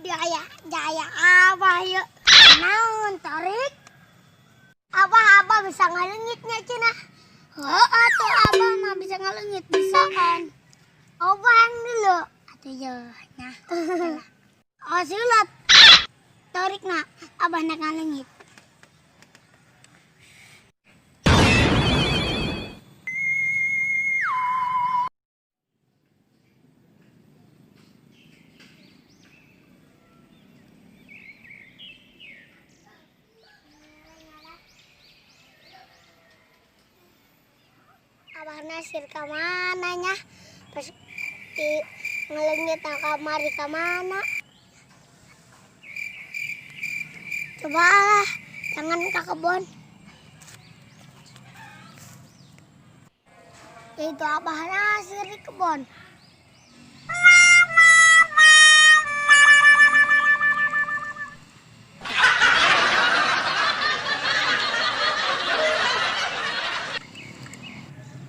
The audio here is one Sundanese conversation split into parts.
Di aya jaya abah yuk. Naon tarik? Abah abah bisa ngaleungitnya cenah. Heeh atuh abah mah bisa ngaleungit bisaan. Abah yang dulu. Atuh yo nah. Oh silat. Tarik nak abah nak ngaleungit. Abah Nasir ka mana nya? Pas di ngaleungit na kamari ka mana? Coba lah, jangan ke kebon. Itu Abah Nasir di kebon.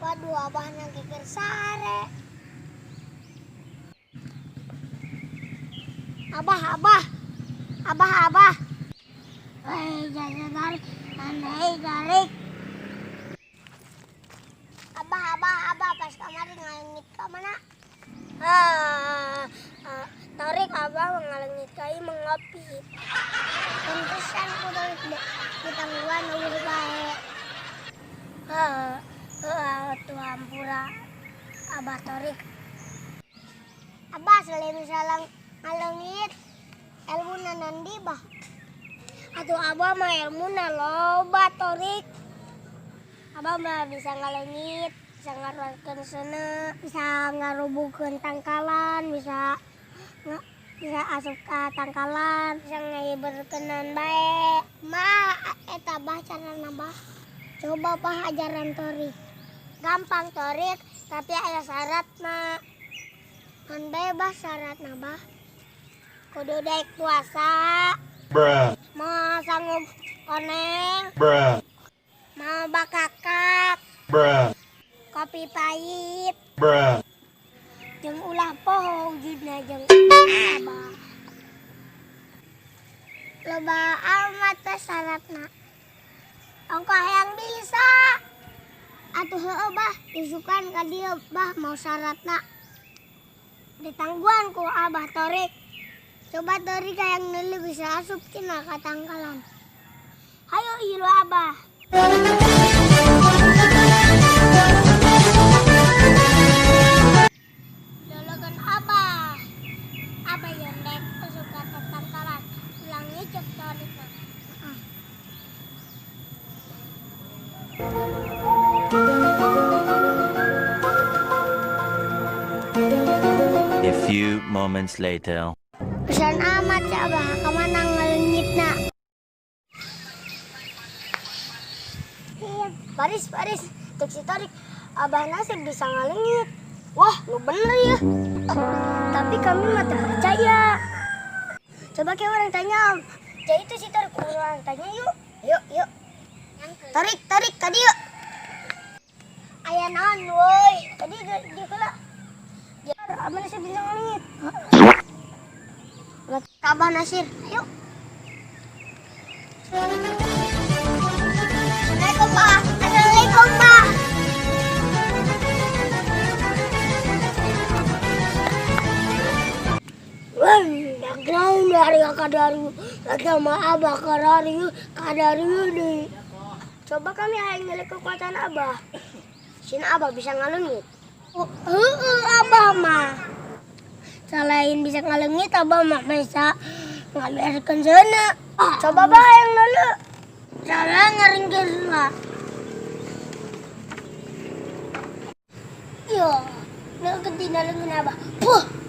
Waduh, abah nangkikir sare. Abah, abah. Abah, abah. Hei, jangan tarik. Hei, tarik. Abah, abah, abah. Pas kemarin ngalengit ke mana? Tarik abah ngalengit kai mengopi. Pantesan ku tarik di tangguhan eueuh bae. Tuh hampura abah tarik. Abah selain salang ngalengit ilmu nandi bah. Atuh abah mah ilmuna loba tarik. Abah mah bisa ngalengit, bisa ngaruatkeun seuneu, bisa ngarubuhkeun tangkalan, bisa asup ka tangkalan, bisa ngahiberkeun bae. Mah eta bah carana bah. Coba bah ajaran torik. Gampang torik, tapi aya syaratna. Kan bae bah syaratna bah. Kudu daek puasa. Bruh. Mau sanggup koneng. Bruh. Mau bakakak. Bruh. Kopi pahit. Bruh. Jeung ulah poho wujudna jeung abah. Loba amat teh syaratna. Ongkoh hayang bisa. Atuh heueuh bah, isukan ka dieu bah mau syaratna. Ditangguhan ku abah torik. Coba torik hayang neuleuh bisa asup cenah ka tangkalan. Hayo ieu abah. Lologan abah. Abah yang dek asup ka tangkalan. Ulang ngicep torikna. A few moments later. Pesan amat ya abah, kemana ngelenyitna? Iya, Paris, Paris, cek si Tarik, abah Nasir bisa ngelenyit. Wah, lu bener ya. Tapi kami mah tak percaya. Coba kayak orang tanya om. Jadi itu si Tarik, orang tanya yuk. Yuk, yuk. Tarik, tarik, tadi yuk. Ayah naon, woi. Tadi dia kena. Dia abah Nasir bisa ngelenyit. Abah Nasir, yuk. Assalamualaikum, Pak. Assalamualaikum, Pak. Wah, background dari kakak dari sama abah kadari kadari ini. Coba kami hayang nilai kekuatan abah. Sini abah bisa ngalengit. Heeh, abah mah. Selain bisa ngalengit, abah mah bisa ngaluarkeun seuneu. Coba bah yang dulu. Salah ngaringkeun lah. Yo, nu ketina leungeun abah. Puh.